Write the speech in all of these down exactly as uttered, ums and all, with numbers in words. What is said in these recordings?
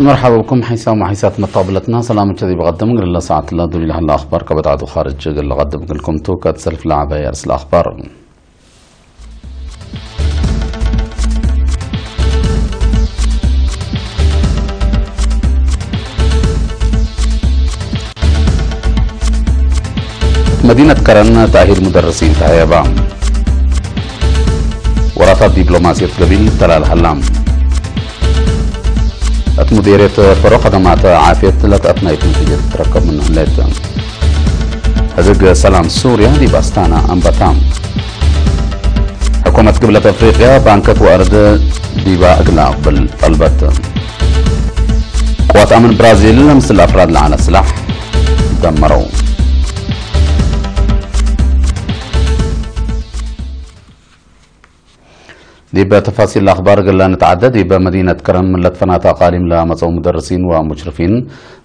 መርሐባ ብኩም ሐይሳም ወሐይሳት መተቅብለትና፣ ሰላም እቸ ዲብ ቀድም እግል ለሰዓት ለዱል ለሀለ አኽባር ከበድ ዐዱ ኻርጅ እግል ለቀድም እግልኩም ቱ። ከእት ሰልፍ ለዐባይ አርእስ ለአኽባር። መዲነት ከረን ተእሂል ሙደርሲን ተሀየባ። ወራታት ዲፕሎማስየት ገቢል ተላል ሀላ። እት ሙዲርየት ፈሮ ከደማት ዓፍየት ለተአትናይት ነቲጀት ትረከብ ምኑ ህሌት። ሕዝግ ሰላም ሱርያ ዲብ አስታና አንበታ። ሕኩመት ግብለት አፍሪቅያ ባንከት ወአርድ ዲባ እግል አቅብል ጠልበት። ቅዋት አምን ብራዚል ምስል አፍራድ ለዐለ ስላሕ ደመረው። ዲብ ተፋሲል አኽባር እግል ንትዓደ፣ ዲብ መዲነት ከረን ምን ለትፈናተ አቃሊም ለመጽአው ሙደርሲን ወሙሽርፊን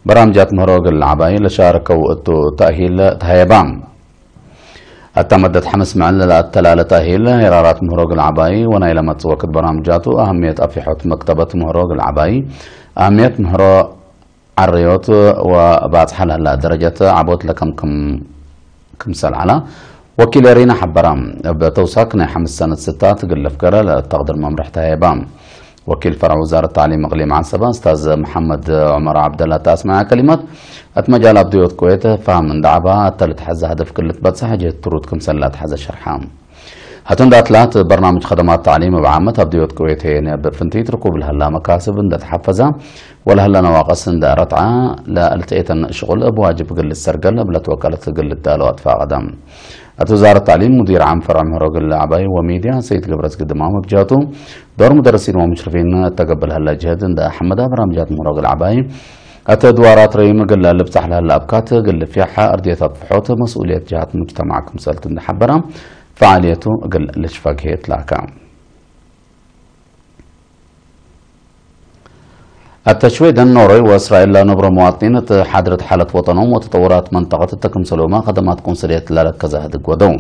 በራምጃት ምህሮ እግል ለዐባይ ለሻረከው እቱ ተእሂል ተሀየባ። እተ መደት ሐምስ መዕል ለለአተላለ ተእሂል ሄራራት ምህሮ እግል ዐባይ ወናይ ለመጽእ ወክድ በራምጃቱ አህምየት አፊሖት መክተበት ምህሮ እግል ዐባይ አህምየት ምህሮ ዐረዮት ወባጽሐ ለህላ ደረጀት ዐቦት ለከምክም ክምሰል ዐላ፣ ወኪል ኤሪና ሐበራ። እብ ተውሳክ ናይ ሐምስ ሰነት ስታት እግል ልፍገረ ለተቅድር መምርሕ ተሀየባ። ወኪል ፈርዕ ውዛረት ተዕሊም እቅሊም ዐሰበ እስታዝ መሐመድ ዑመር ዐብደላ እተ አስመዐ ከሊማት፣ እት መጃል አብድዮት ቅዌት ፋህም እንደ ዐባ፣ እተ ልትሐዘ ሀደፍ እግል ልትበጽሕ ጅህት ትሩድ ክምሰል ለአትሐዘ ሸርሐ። ሀቱ እንደ አትላት፣ በርናምጅ ከደማት ተዕሊም እብ ዓመት አብድዮት ቅዌት ህዬ፣ እብ ፍንቲት ርኩብ ለሀላ መካስብ እንደ ተሐፈዘ ወለሀለ ነዋቅስ እንደ ረትዐ፣ ለልትኤተን ሽቁል እብ ዋጅብ እግል ልትሰርገል እብ ለትወቀለት እግል ልዳለው አትፋቀደ። እት ውዛረት ተዕሊም ሙዲር ዓም ፈርዕ ምህሮ እግል ዐባይ ወሚድያ ሰይድ ገብረዝጊ ድማም እብ ጀህቱ፣ ዶር ሙደርሲን ወሙሽርፊን እተ ገብእ ለሀለ ጅህድ እንደ ሐመዳ፣ በርናምጃት ምህሮ እግል ዐባይ እት ድዋራት ረይም እግል ልብጻሕ ለሀለ አብካት እግል ልፍያሕ፣ አርድየት አጥፍሖት መስኡልየት ጀሃት ሙጅተማዕ ክምሰልቱ እንደ ሐበረ፣ ፈዓልየቱ እግል ልሽፈግ ህዬ ትላከ። እተ ሽዌደን፣ ኖርወይ ወእስራኤል ለነብሮ መዋጥኒን እት ሓድረት ሓለት ወጠኖም ወተጠውራት መንጠቀት እተ ክምሰልሁመ ከደማት ቁንስልየት ለረከዘ ህድግ ወደው።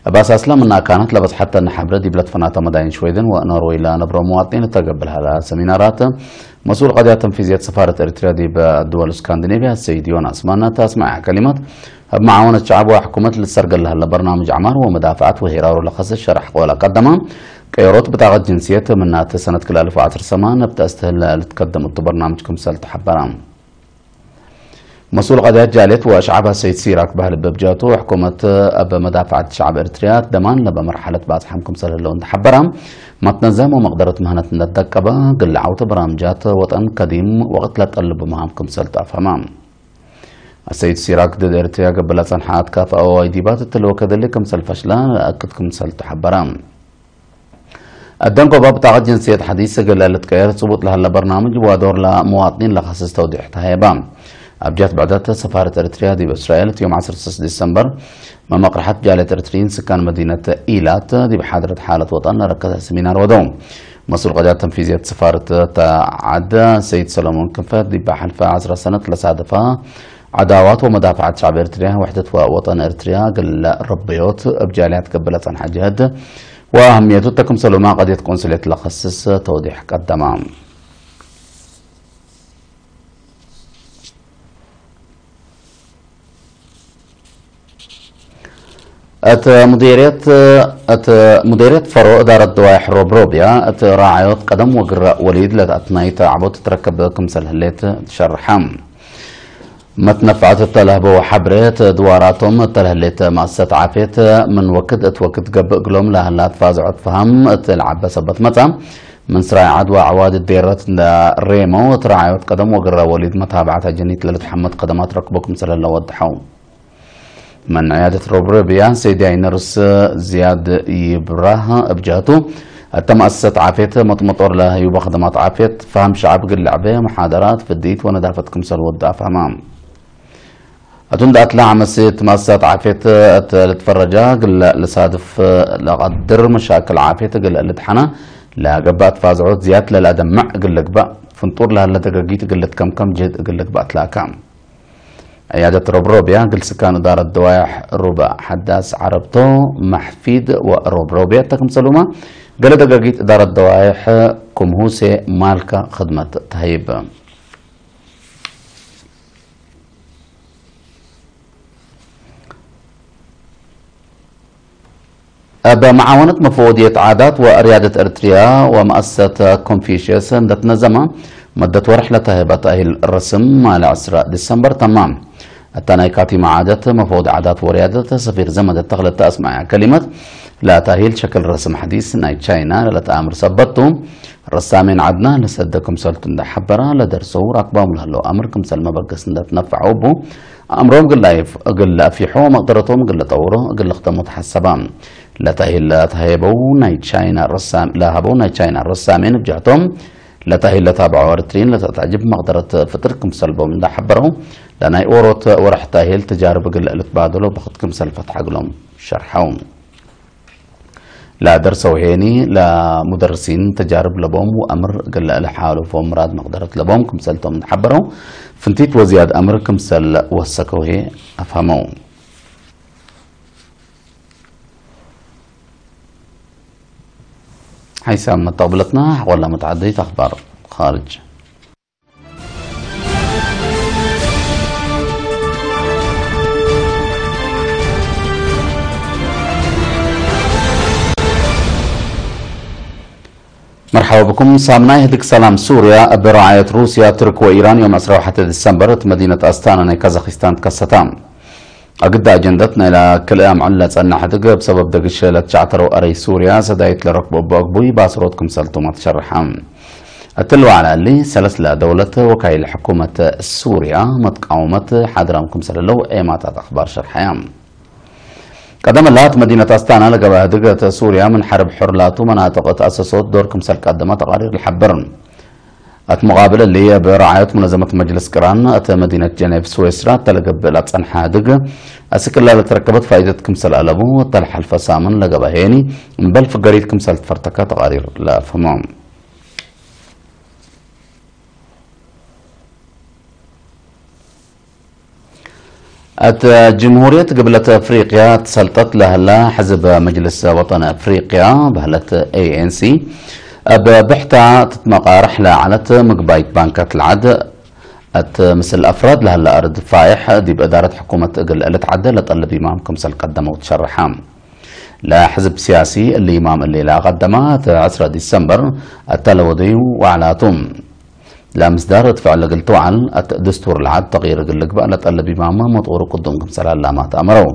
እብ አሳስለ ምነ አካናት ለበጽሐት ተነ ሐብረ ዲብ ለትፈናተ መዳይን ሽዌደን ወኖርወይ ለነብሮ መዋጥኒን እተ ገብእ ለሀላ ሰሚናራት፣ መስኡል ቀድያት ተንፊዝየት ሰፋረት ኤሪትርያ ዲብ ድወል እስካንዲኔቭያ ሰይድ ዮናስ ማና እተ አስመዐ ከሊማት፣ እብ መዓወነት ሸዐብ ወሕኩመት ልትሰርገል ለሀለ በርናምጅ ዐማር ወመዳፍዐት ወሄራሩ ለከስስ ሸርሕ ቆለ ቀደመ፣ ቀየሮት ብጣቀት ጅንስየት ምናተ ሰነት ክልኤ አልፍ ወዐስር ሰማን እብ ተአስትህል ልትከደም እቱ በርናምጅ ክምሰል ተሐበረ። መስኡል ቀድያት ጃልየት ወአሽዓብ አሰይድ ሲራክ በህል እብ ጀህቱ፣ ሕኩመት እብ መዳፍዐት ሸዐብ ኤሪትርያ ደማን ለበ መርሐለት ባጽሐም ክምሰል ህለው እንደ ሐበረ፣ መትነዘም ወመቅደረት መህነት እንደ ተደቀበ፣ ግለ ዐውተ በርናምጃት ወጠን ከዲም ወቅት ለጠልቡ መሃም ክምሰል ተአፍሀመ። አሰይድ ሲራክ ድድ ኤሪትርያ ገብእ ለጸንሐ አትካፈ አዋይ ዲባት እትሊ ወከደሊ ክምሰል ፈሽለ ለአክድ ክምሰል ተሐበረ። አደንጎባ ብጣቀት ጅንስየት ሐዲስ እግል ልትቀየር ጽቡጥ ለሀለ በርናምጅ ወዶር ለመዋጥኒን ለከስስ ተውዲሕ ተሀየባ። አብ ጀህት ብዕደት ሰፋረት ኤሪትርያ ዲብ እስራኤል እት ዮም ዐሰርተ ሰለስት ዲሰምበር መመቅርሐት ጃልየት ኤሪትርዪን ስካን መዲነት ኢላት ዲብ ሓድረት ሓለት ወጠን ለረከዘ ሰሚናር ወደው። መስኡል ቀድያት ተንፊዝየት ሰፋረት ተዐደ ሰይድ ሰለሞን ክንፈ ዲብ ሐልፈ ዐስረ ሰነት ለሳደፈ ዐዳዋት ወመዳፍዐት ሸዕብ ኤሪትርያ፣ ውሕደት ወወጠን ኤሪትርያ እግል ለረበዮት እብ ጃልያት ገብእ ለጸንሐ ጅህድ ወአህምየቱ እተ ክምሰሉመ ቀድየት ቆንስልየት ለከስስ ተውዲሕ ቀደመ። እት ሙዴርየት፣ እት ሙዴርየት ፈሮ እዳረት ደዋይሕ ሮብሮብያ፣ እት ራዓዮት ቀደም ወግረ ወሊድ ለተአትናይት ዐቦት ትረከብ ክምሰል ህሌት ትሸርሐ። መትነፍዐት እተ ለህበው ሐብሬ፣ እት ድዋራቶም እተ ለህሌት መአሰሰት ዓፍየት፣ ምን ወክድ እት ወክድ ገብእ እግሎም ለህላ ትፋዝዖት ፈሀም እት ለዐበ ሰበት መጽአ። ምን ስራይ ዐድ ወዐዋዲ ዴረት እንደ ሬመው፣ እት ራዓዮት ቀደም ወግረ ወሊድ መታብዐት አጀኒት ለልትሐመድ ከደማት ረክቦ ክምሰል ህለ ወደሐው። ምን ዕያደት ሮብሮብያ ሰይዳይ ነርስ ዝያድ ይብራህ እብ ጀህቱ፣ እተ መአሰሰት ዓፍየት መጥመጦር ለህዩበ ከደማት ዓፍየት፣ ፈሀም ሸዐብ እግል ለዐቤ፣ መሓደራት፣ ፍድኢት ወነዳፈት ክምሰል ወዱ አፍሀመ። እቱ እንደ አትለ ዐመሴት መአሰሰት ዓፍየት እት ልትፈረጃ እግል ልሳድፍ ለቀድር መሻክል ዓፍየት እግል ልድሐነ ለገብአ ትፋዝዖት ዝያድ ለለአደምዕ እግል ልግበእ፣ ፍንጡር ለህለ ደገጊት እግል ልትከምከም ጅህድ እግል ልግበእ ትላከ። ዕያደት ሮብሮብያ እግል ስካን እዳረት ደዋይሕ ሩበ ሐዳስ ዐረብቶ፣ መሕፊድ ወሮብሮብያ እተ ክምሰሉመ፣ ገሌ ደጋጊት እዳረት ደዋይሕ ክም ሁሴ ማልከ ክድመት ተህይብ። እብ መዓወነት መፈወድየት ዓዳት ወርያደት ኤርትርያ ወመአሰሰት ኮንፊሽየስ እንደ ትነዘመ መደት ወርሕ ለተህበ ተእሂል ርስም ማለ ዕስራ ዲሰምበር ተማም። እተ ናይ ካቲመ ዓደት መፈወድ ዓዳት ወርያደት ሰፊር ዘመደ ተኽለ ተአስመዐ ከሊመት፣ ለተእሂል ሸክል ርስም ሐዲስ ናይ ቻይና ለለተአምር ሰበት ቱ፣ ረሳሜን ዐድና ለሰደ ክምሰልቱ እንደ ሐበረ፣ ለደርሰው ራክባም ለህለው አምር ክምሰል መበገስ እንደ ትነፈዐው እቡ፣ አምሮም እግል ለአይፍ-፣ እግል ለአፊሖ፣ መቅደረቶም እግል ለጠውሮ፣ እግል ልክተሞ ተሐሰበ። ለተሂል ለተሀየበው ናይ ቻይና ረሳም-፣ ለሀበው ናይ ቻይና ረሳሜን እብ ጀህቶም፣ ለተሂል ለታብዐው ኤርትሪን ለተተዕጅብ መቅደረት ፍጥር ክምሰል ቦም እንደ ሐበረው፣ ለናይ ኦሮት ወርሕ ተሂል ተጃርብ እግል ልትባደሎ በክት ክምሰል ፈትሐ እግሎም ሸርሐው። ለደርሰው ሄኒ ለሙደርሲን ተጃርብ ለቦም ወአምር እግል ለሐሉፎም ምራድ መቅደረት ለቦም ክምሰልቶም እንተሐበረው፣ ፍንቲት ወዝያድ አምር ክምሰል ወሰከው ህዬ አፍሀመው። ሐይሳም መተቅብለትና ሐቆላ መትዓደይት አኽባር ኻርጅ። መርሐባ ብኩም። ሳምናይ ህድግ ሰላም ሱርያ እብ ረዓየት ሩስያ፣ ትርክ ወኢራን ዮም ዕስራ ወሐተ ዲሰምበር እት መዲነት አስታና ናይ ካዛኪስታን ትከሰታ። አግደ አጀንደት ናይላ ክልኤ አምዕል ለጸንሕ ህድግ እብ ሰበብ ደግሽ ለትሸዕተረው አረይ ሱርያ ሰዳይት ለረክቦ እቡ አግቡይ ባስሮት ክምሰልቱመ ትሸርሐ። እትሊ ወዐለ እሊ፣ ሰለስ ለደውለት ወካይል ሕኩመት ሱርያ መትቃውመት ሓድራም ክምሰል ህለው ኤማታት አኽባር ሸርሐያ። ቀደም እላት መዲነት አስታና ለገብአ ህድግ እት ሱርያ ምን ሐርብ ሑር ላቱ መናጥቅ እት አሰሶት ዶር ክምሰል ቀደመ ተቃሪር ለሐብር። እት ሙቃብል እሊ፣ እብ ረዓየት ሙነዘመት መጅልስ ቅራን እት መዲነት ጀኔቭ ስዊስራ እተ ለገብእ ለጸንሐ ህድግ፣ አስክ እላ ለትረከበት ፋኢደት ክምሰል አለቡ፣ እተ ለሐልፈ ሳምን ለገብአ ሄኒ እምበል ፍገሪት ክምሰል ትፈርተከ ተቃሪር ለአፍህሞ። እት ጅምሁርየት ግብለት አፍሪቅያ ትሰልጠት ለህላ ሕዝብ መጅልስ ወጠን አፍሪቅያ በህለት ኤ ኤን ሲ፣ እብ ብሕታ ትትመቃረሕ ለዐለት ምግባይት ባንከት ለዐድ፣ እት ምስል አፍራድ ለህላ አርድ ፋይሕ ዲብ እዳረት ሕኩመት እግል ልትዓደ ለጠልብ ኢማም ክምሰል ቀደመው ትሸርሐ። ለሕዝብ ሲያሲ እሊ ኢማም እሊ ለአቀደመ እት ዕስራ ዲሰምበር እተ ለወደዩ ወዐላቱ። ለምስዳር እት ፍዕል እግል ትውዓል፣ እት ድስቱር ለዐድ ተቅይር እግል ልግበእ ለጠልብ ኢማም መጥወሩ ቅዱም ክምሰል አላማት አመረው።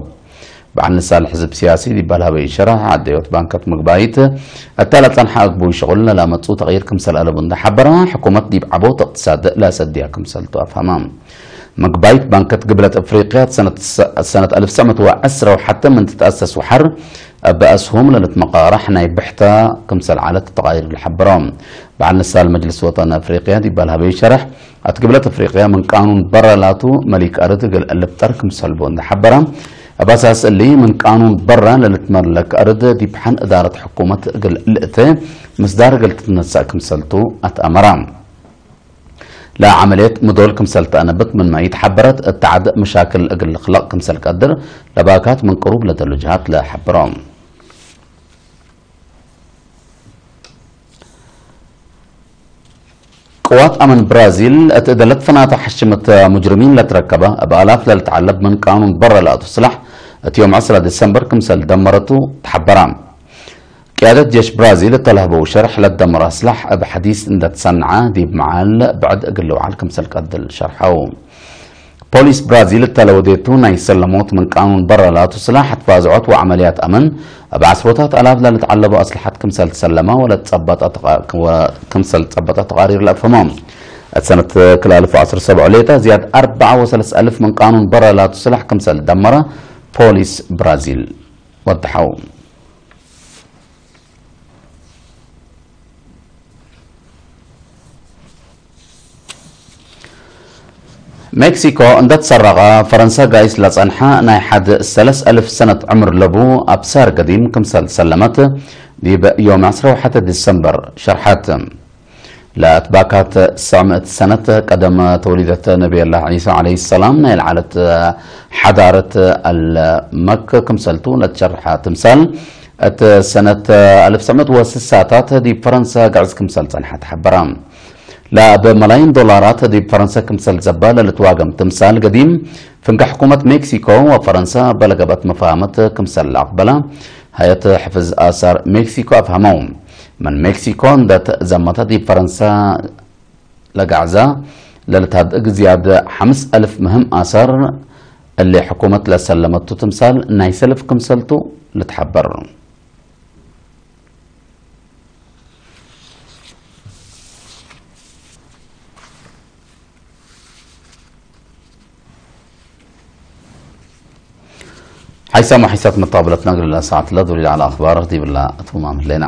በዐል ንሳል ሕዝብ ሲያሲ ዲብ አልሀበይ ሸረሕ፣ ዐደዮት ባንከት ምግባይት እተ ለጸንሐ አግቡይ ሽቁል ለላመጽኡ ተቅይር ክምሰል አለቡ እንደ ሐበረ፣ ሕኩመት ዲብ ዐቦት እቅትሳድ ለአሰድያ ክምሰልቱ አፍሀመ። ምግባይት ባንከት ግብለት አፍሪቅያ ሰነት፣ ሰነት አልፍ ትሰዕ ምእት ወዐስረ ወሐተ ምን ትትአሰስ ወሐር እብ አስሁም ለልትመቃረሕ ናይ ብሕተ ክምሰል ዐለት ተቃሪር ለሐበሮ። በዐል ንሳል መጅልስ ወጠን አፍሪቅያ ዲብ አልሀበዩ ሸረሕ፣ እት ግብለት አፍሪቅያ ምን ቃኑን በረ ላቱ መሊክ አርድ እግል ልብጠር ክምሰልቡ እንደ ሐበረ፣ እብ አሳስ እሊ ምን ቃኑን በረ ለልትመለክ አርድ ዲብ ሐን እዳረት ሕኩመት እግል ልእተ ምስዳር እግል ትትነሰእ ክምሰልቱ አትአመረ። ለዐመልየት ምዶል ክምሰል ተአነብት ምንመ ኢተሐበረት፣ እት ዐድ መሻክል እግል ልክለቅ ክምሰል ቀድር፣ ለባካት ምን ቅሩብ ለደሉ ጀሃት ለሐብሮ። ቅዋት አምን ብራዚል፣ እት እደለት ፈናተ ሐሽመት ሙጅርሚን ለትረከበ፣ እብ አላፍ ለልትዐለብ ምን ቃኑን በረ ለአቱ ስላሕ፣ እት ዮም ዕስራ ዲሰምበር ክምሰል ደመረቱ ተሐበረ። ቅያደት ጄሽ ብራዚል እተ ለህበው ሸርሕ፣ ለደመረ ስላሕ እብ ሐዲስ እንደ ትሰንዐ ዲብ መዓል ብዕድ እግል ልውዓል ክምሰል ቀድል ሸርሐው። ፖሊስ ብራዚል እተ ለወዴቱ ናይ ሰለሞት ምን ቃኑን በረ ላቱ ስላሕ ትፋዝዖት ወዐመልያት አምን እብ ዐስሮታት አላፍ ለልትዐለቡ አስልሐት ክምሰል ትሰለመ ወለትጸበጠ ተቃ-፣ ወ-፣ ክምሰል ትጸበጠ ተቃሪር ለአፍህሞ። እት ሰነት ክልኤ አልፍ ወዐስር ሰብዑ ሌጠ ዝያድ አርበዐ ወሰለስ አልፍ ምን ቃኑን በረ ላቱ ስላሕ ክምሰል ደመረ ፖሊስ ብራዚል ወደሐው። ሜክሲኮ እንደ ትሰረቀ፣ ፈረንሰ ጋይስ ለጸንሐ ናይ ሐድ ሰለስ አልፍ ሰነት ዕምር ለቡ አብሳር ገዲም ክምሰል ሰለመት፣ ዲብ ዮም ዐስራ ወሐተ ዲሰምበር ሸርሐት። ለአትባካት ሰዕ ምእት ሰነት ቀደም ተውሊደት ነብየላህ ዒሳ ዐለይሂ ሰላም ናይ ለዐለት ሐዳረት አልመክ ክምሰልቱ ለትሸርሐ ትምሳል፣ እት ሰነት አልፍ ሰመት ወስሳታት ዲብ ፈረንሰ ገዕዝ ክምሰል ጸንሐ ተሐበረ። ለእብ መላይን ዶላራት ዲብ ፈረንሰ ክምሰል ዘበ ለልትዋገም ትምሳል ገዲም ፍንገ ሕኩመት ሜክሲኮ ወፈረንሰ በለገብአት መፋህመት ክምሰል ለአቅበለ ሀየት ሕፍዝ አሳር ሜክሲኮ አፍሀመው። ምን ሜክሲኮ እንደ ተዘመተ ዲብ ፈረንሰ ለጋዕዛ ለልታድግ ዝያድ ሐምስ አልፍ ምህም አሳር እሊ ሕኩመት ለሰለመቱ ትምሳል ናይ ሰልፍ ክምሰልቱ ልትሐበር። ሓይሳም ወሓይሳት መታብለትና እግል ለሰዓት ለዱሪ ለዐለ አኽባር ዲብላ እትማም ህሌና።